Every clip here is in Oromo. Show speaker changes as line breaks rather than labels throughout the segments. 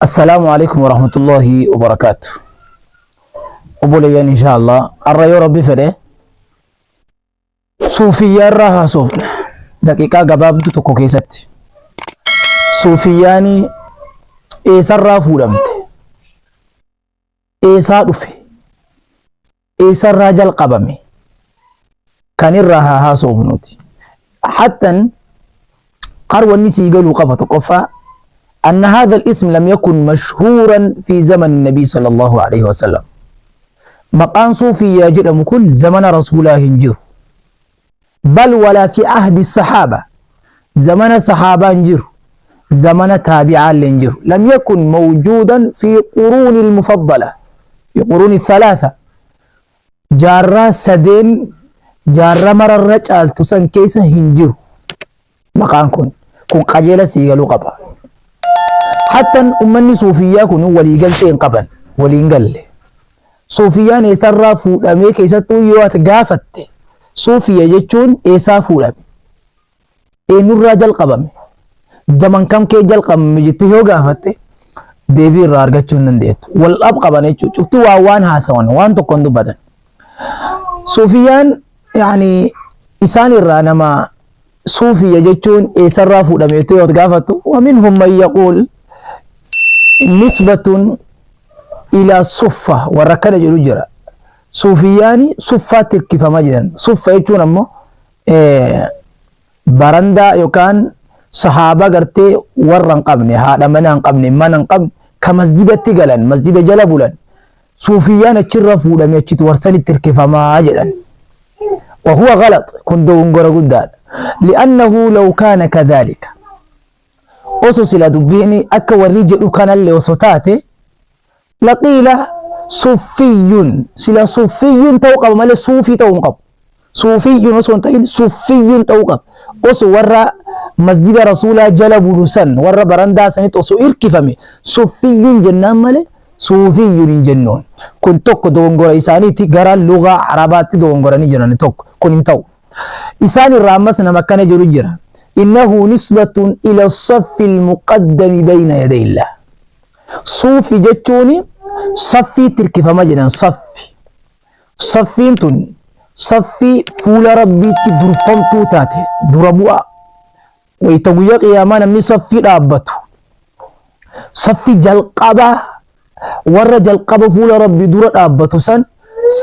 Assalaamu alaikum warahmatullahi wabarakaatu. Obboleeyyan insha Allah har'a yoo Rabbi fedhe suufiyyaa irraa haasofna daqiiqaa gabaabduu tokko keessatti. Suufiyyaan eessarraa fuudhamte? Eessaa dhufe? Eessarraa jalqabame? Kan irraa haa haasofnuti. Hattan har wanni sii galuu qaba tokkoffaa أن هذا الاسم لم يكن مشهورا في زمن النبي صلى الله عليه وسلم. مقان صوفية جدم كل زمن رسول الله هنجر، بل ولا في عهد الصحابة، زمن صحابة هنجر، زمن تابعة لنجر، لم يكن موجودا في قرون المفضلة، في قرون الثلاثة، جارة سدين جارة مرة رجال تسن كيس هنجر. Maqaan kun kun qajeela sii galuu qaba. Hattan ummanni suufiyyaa kun waliigaltee hin qaban, waliin galle. Suufiyyaan eessarraa fuudhamee? Keessattuu yoo ati gaafatte, suufiyya jechuun eessaa fuudhame, eenyurraa jalqabame, zaman kam kee jalqabame jettee yoo gaafatte, deebii irraa argachuu hin dandeettu. Wal dhab qaban jechuudha. Cufti waa waan haasawan waan tokko hin dubbatan. Suufiyyaan yaani isaan irraa nama suufiyya jechuun eessarraa fuudhame jettee yoo gaafattu, ومنهم من يقول نسبة إلى صفة, warra akkana jedhu jira. Suufiyyaani suffaatti hirkifamaa jedhan. Suffa jechuun ammoo barandaa yookaan sahaaba gartee warra hin qabne, haadha mana hin qabne, mana hin qabne, ka masjidatti galan, masjida jala bulan. Suufiyyaan achirra fuudhame, achitti warsanitti hirkifamaa jedhan. وهو غلط, kun dogongora guddaadha. لأنه لو كان كذلك, osoo sila dubbiin akka warri jedhu kanallee osoo taate, لقيل صفي, sila صفي ta'uu qaba malee suufii ta'uu hin qabu. صوفي osoo hin ta'in صفي ta'uu qaba. Osoo warra masjida rasuulaa jala bulu san, warra barandaa sanitti osoo hirkifame, صفي jennaan malee صوفي hin jennuun. Kun tokko dogongora isaaniiti, gara lugaa arabaatti dogongoranii jiran tokko kun hin ta'u. Isaan irraa ammas nama akkana jedhu jira. إنه نسبة إلى الصف المقدم بين يدي الله. Suufi jechuun saffii tirkifama jedhan saffi. Saffiin tun saffii fuula rabbiitti durfamtuu taate, dura bu'a. Wayita guyyaa qiyaamaa namni saffii dhaabbatu. Saffii jalqabaa, warra jalqaba fuula rabbii dura dhaabbatu san,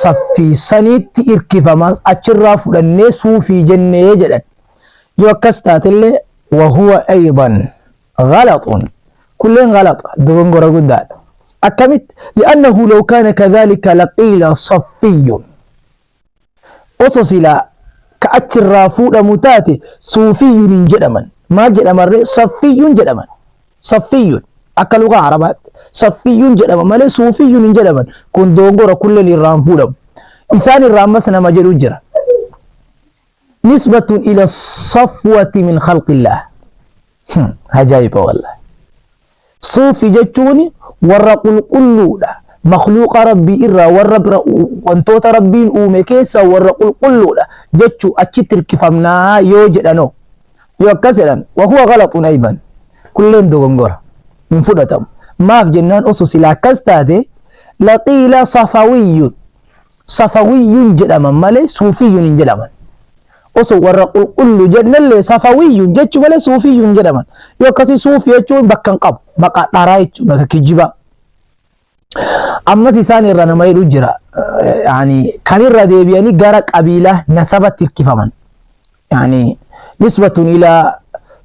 saffii saniitti hirkifama, achirraa fudhannee suufii jennee jedhan. Yoo akkas taatellee, وهو أيضا غلط, kulleen غلط, dogongora guddaadha. Akkamitti? لأنه لو كان كذلك لقيل صفي, osoo silaa ka achirraa fuudhamu taate صوفي hin jedhaman. Maal jedhamarree? صفي jedhaman. صفي akka lugaa arabaatti صفي jedhama malee صوفي hin jedhaman. Kun dogongora, kulleen irraa hin fuudhamu. Isaan irraa ammas nama jedhu jira. نسبة إلى الصفوة من خلق الله. Ajaa'iba والله. Suufi jechuun warra qulqulluudha. Makluuqa rabbii irraa, warra wantoota rabbiin uume keessa warra qulqulluudha jechuu, achitti hirkifamnaa yoo jedhanoo. Yoo akkas jedhan, وهو غلط أيضا, kulleen dogongora, hin fudhatamu. Maaf jennaan, osoo sila akkas taate, لقيل صفوي, صفوي jedhaman malee صوفي hin jedhaman. Osoo warra qulqullu jennellee صفوي jechuu malee صوفي hin jedhaman. Yoo akkasii suufii jechuun bakka hin qabu, maqaa dharaa jechuun, maqaa kijibaa. Ammas isaan irra nama jedhu jira. Yaani kan irra deebi'anii gara qabiilaa nasabatti hirkifaman. Yaani نسبة إلى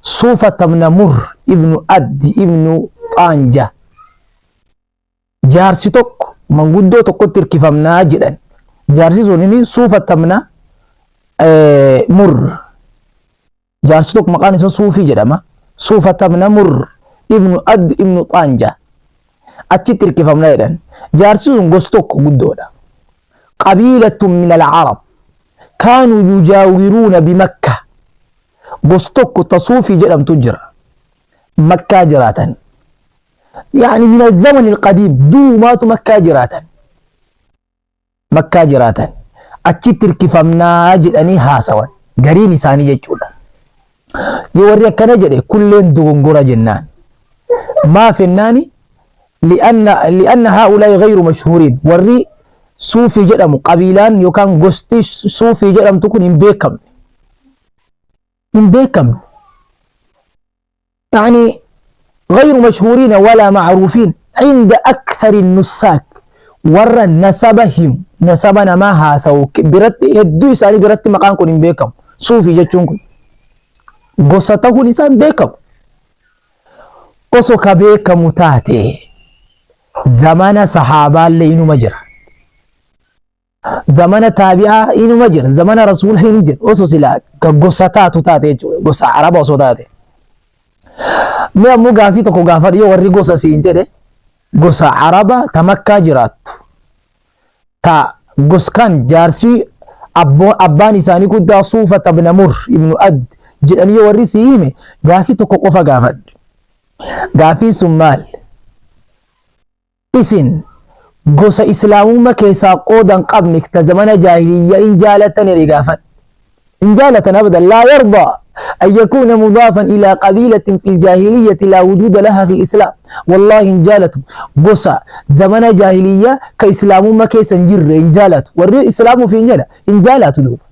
صوفة بن مر ابن أد ابن طانجة. Jaarsi tokko manguddoo tokkotti hirkifamnaa jedhan. Jaarsi sun inni Suufata ibn Mur. Jaarsi tokko maqaan isaa Suufii jedhama. Suufata ibn Mur ibnu Ad ibnu Xaanja. Achitti hirkifamnaa jedhan. Jaarsi sun gosa tokko guddoodha. قبيلة من العرب كانوا يجاورون بمكة. Gosa tokko ta Suufii jedhamtu jira. Makkaa jiraatan. يعني من الزمن القديم duumaatu makkaa jiraatan. Makkaa jiraatan. Achitti hirkifamnaa jedhanii haasawan. Gariin isaanii jechuudha. Yoo warri akkana jedhe, kulleen dogongora jennaan. Maaf jennaani? Li'anna haa'ulaa'i ghayru mashhuuriin warri suufii jedhamu qabiilaan yookaan gosti suufii jedhamtu kun hin beekamne. Hin beekamne. Yani ghayru mashhuuriina walaa ma'ruufiin inda akthari nussaak warra nasaba himu nasaba namaa haasawu biratti hedduu isaanii biratti maqaan kun hin beekamu. Suufii jechuun kun gosa ta'uun isaa hin beekamu. Oso ka beekamu taate zamana sahaabaallee inuma jira. Zamana taabi'aa inuma jira. Zamana rasuula hin jira. Osoo silaa ka gosa taatu taate jechuudha. Gosa araba osoo taate. Mee ammoo gaafii tokko gaafadhu yoo warri gosa siin jedhe gosa araba ta makkaa jiraattu. Ta goskan jaarsi abbaan isaanii guddaa Suufa ibn Mur ibn Ad jedhanii yoo warri sii hime gaafii tokko qofa gaafadhu. Gaafiin sun maal? Isin gosa islaamumma keessaa qooda hin qabne ta zamana jaahiliyyaa hin jaalatan jedhe gaafadhu. Hin jaalatan abadan laa yardaa an yakuuna mudaafan ilaa qabiilatin fil jaahiliyyati laa wujuuda lahaa fil islaam. Wallaahi hin jaalatu. Gosa zamana jaahiliyyaa ka islaamumma keessa hin jirre hin jaalatu. Warri islaamuuf hin jedha hin jaalatu duuba.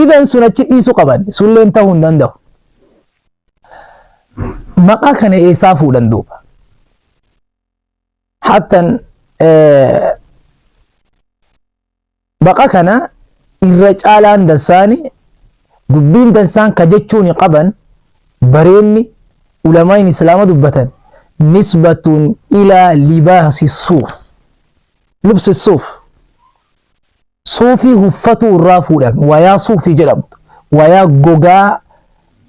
Idan sun achi dhiisuu qaban sunilleen ta'uu hin danda'u. Maqaa kana eessaa fuudhan duuba? Hattan baqa kana irra caalaan dansaani dubbiin dansaan ka jechuun qaban bareenni ulamain islaama dubbatan nisbatun ilaa libaasi suuf lubsi suuf Suufii huffatuu irraa fuudhame. Wayaa suufii jedhamtu. Wayaa gogaa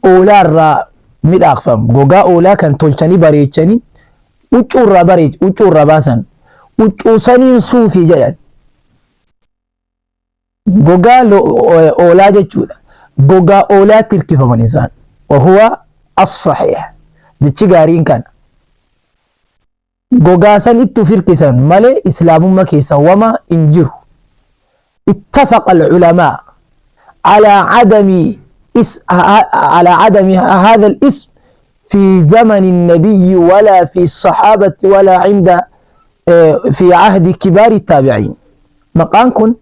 oolaa irraa midhaaqfamu. Gogaa oolaa kan tolchanii bareechanii huccuu irraa bareech huccuu irraa baasan. Huccuu saniin suufii jedhan. Gogaa oolaa jechuudha. Gogaa oolaatti hirkifaman isaan. Wahuwa as-sahiih. Jechi gaariin kana. Gogaa san itti uf hirkisan malee islaamumma keessa wama hin jiru. Ittafaqa al-ulamaa alaa adami is alaa adami haadha al-ism fi zamani nabiyyi walaa fi sahaabati walaa inda fi ahdi kibaari taabi'iin. Maqaan kun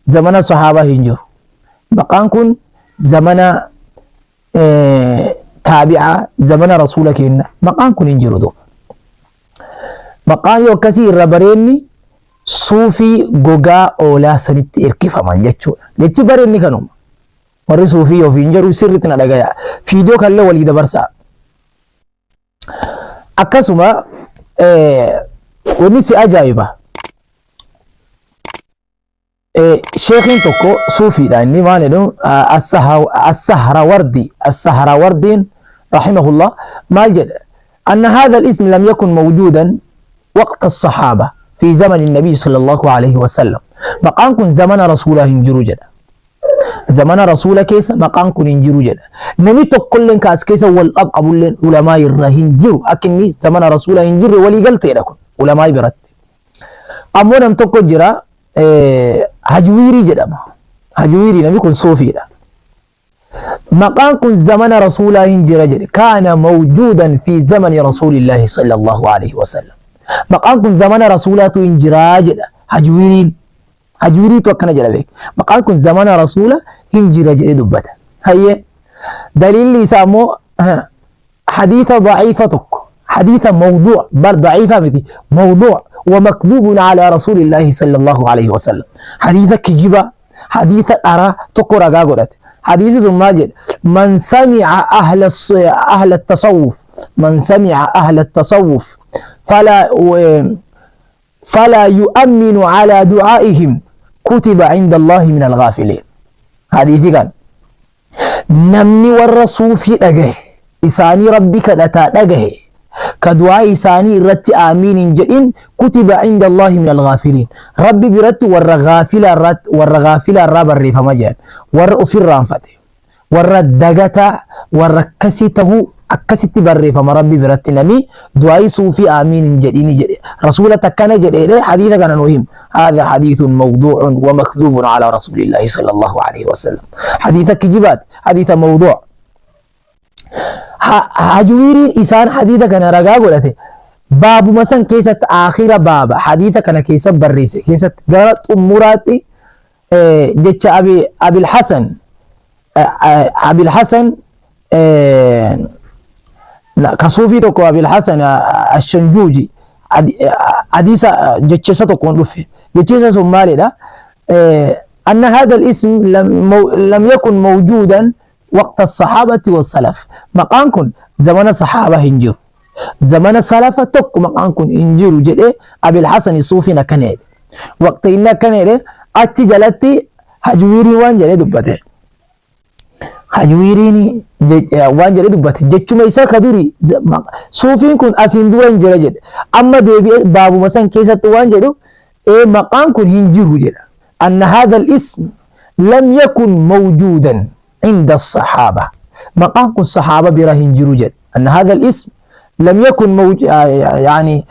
zamana sahaabaa hin jiru. Maqaan kun zamana taabi'aa zamana rasuula keenna maqaan kun hin jiru duuba. Maqaan yoo akkasii irra bareenni suufii gogaa oolaa sanitti hirkifaman jechuudha. Jechi bareenni kanuma. Warri suufii ofiin jedhu sirriitti na dhagaya. Fiidiyoo kanallee walii dabarsaa. Akkasuma wanni si ajaa'iba. Sheekiin tokko suufiidha inni maal jedhu as-sahrawardi as-sahrawardiin rahimahullah maal jedha anna hadha al-ism lam yakun mawjudan waqta as-sahaba fi zaman an-nabi sallallahu alayhi wa sallam maqaan kun zamana rasuulaa hin jiru jedha zamana rasuula keessa maqaan kun hin jiru jedha namni tokkolleen kaas keessa wal qabulleen ulamaa irra hin jiru akka inni zamana rasuulaa hin jirre walii galteedha kun ulamaa biratti Ammoo nam tokko jira Hajwiirii jedhama. Hajwiirii namni kun suufiidha. Maqaan kun zamana rasuulaa hin jira jedhe. Kaana mawjuudan fi zamani rasuulillaahi sallallahu alaihi wasallam. Maqaan kun zamana rasuulaatu hin jiraa jedha Hajwiiriin. Hajwiiriitu akkana jedha beek. Maqaan kun zamana rasuula hin jira jedhee dubbata. Hayyee daliilli isaa immoo hadiisa daciifa tokko hadiisa mawduu bar daciifa miti mawduu wa makdhuubun alaa rasuulillaahi sallallahu alaihi wasallam hadiisa kijiba hadiisa dharaa tokko ragaa godhate hadiisi sun maal jedha man sami'a ahla ahla tasawwuf man sami'a ahla tasawwuf fala falaa yu'amminu alaa du'aa'ihim kutiba inda Allaahi min al-ghaafiliin. Hadiisi kan namni warra suufii dhagahe isaanii rabbi kadhataa dhagahe ka du'aa isaanii irratti aamiin hin jedhin kutiba inda Allaahi min al-ghaafiliin. Rabbi biratti warra ghaafilaa warra ghaafilaa irraa barreeffama jedhan warra ofirraanfate. warra dagataa warra akkasii tahuu akkasitti barreeffama rabbi biratti nami du'aayii suufii aamiin hin jedhini jedhe rasuula takkana jedheedhe hadiisa kana nu him haadha hadiithun mawduucun wa makdhuubun alaa rasuulillaahi sallallahu alaihi wasallam hadiisa kijibaati hadiisa mawduu hajwiiriin isaan hadiisa kana ragaa godhate Baabuma san keessatti aakhira baaba hadiisa kana keessa barreesse keessatti gara xumuraatti jecha Abil Hasan Abil Hasan ka suufii tokko Abil Hasan Ashanjuuji hadiisa jecha isa tokkoon dhufe. Jechi isa sun maalidha? أن هذا الاسم لم يكن موجودا وقت الصحابة والسلف. Maqaan kun zamana sahaaba hin jiru. Zamana salafa tokko maqaan kun hin jiru jedhee Abil Hasan Suufiin akkana jedhe. Waqti inni akkana jedhe achi jalatti Hajwiiriin waan jedhee dubbate. Hajwiiriin waan jedhee dubbate jechuma isaa ka duri suufiin kun asiin dura hin jira jedhe. Amma deebi'ee baabuma san keessatti waan jedhu ee maqaan kun hin jiru jedha. أن هذا الاسم لم يكن موجودا عند الصحابة. Maqaan kun sahaaba bira hin jiru jedhe. أن هذا الاسم لم يكن موج يعني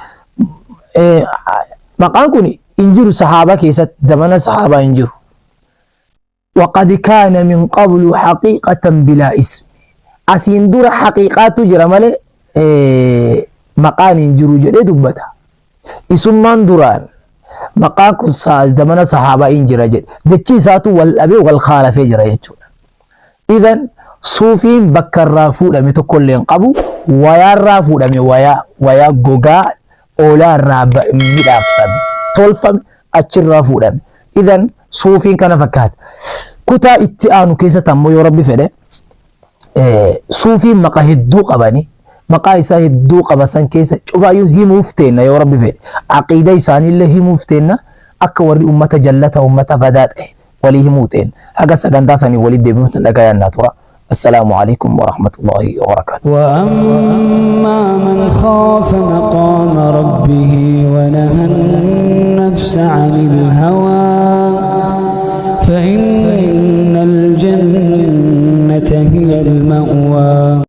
maqaan kun hin jiru sahaaba keessatti, zamana sahaabaa hin jiru. وقد كان من قبل حقيقة بلا اسم. Asiin dura haqiiqaatu jira malee maqaan hin jiru jedhee dubbata. Isummaan duraan maqaan kun zamana sahaabaa hin jira jedhe. Jechi isaatu wal dhabee wal khaalafee jira jechuudha. إذن suufiin bakka irraa fuudhame tokkollee hin qabu. Wayaarraa fuudhame, wayaa wayaa gogaa oolaa irraa midhaafame tolfame achirraa fuudhame. إذن suufiin kana fakkaata. Kutaa itti aanu keessatti ammoo yoo Rabbi fedhe suufiin maqaa hedduu qabani, maqaa isaa hedduu qaba san keessa cufaayyuu himuuf teenna yoo Rabbi fedhe. Aqiida isaaniillee himuuf teenna, akka warri ummata jallata ummata badaa ta'e walii himuu teenna. Haga sagantaa sanii walii deebinuutti dhagayaannaa tura. السلام عليكم ورحمة الله وبركاته.
وأما من خاف مقام ربه ونهى النفس عن الهوى فإن الجنة هي المأوى.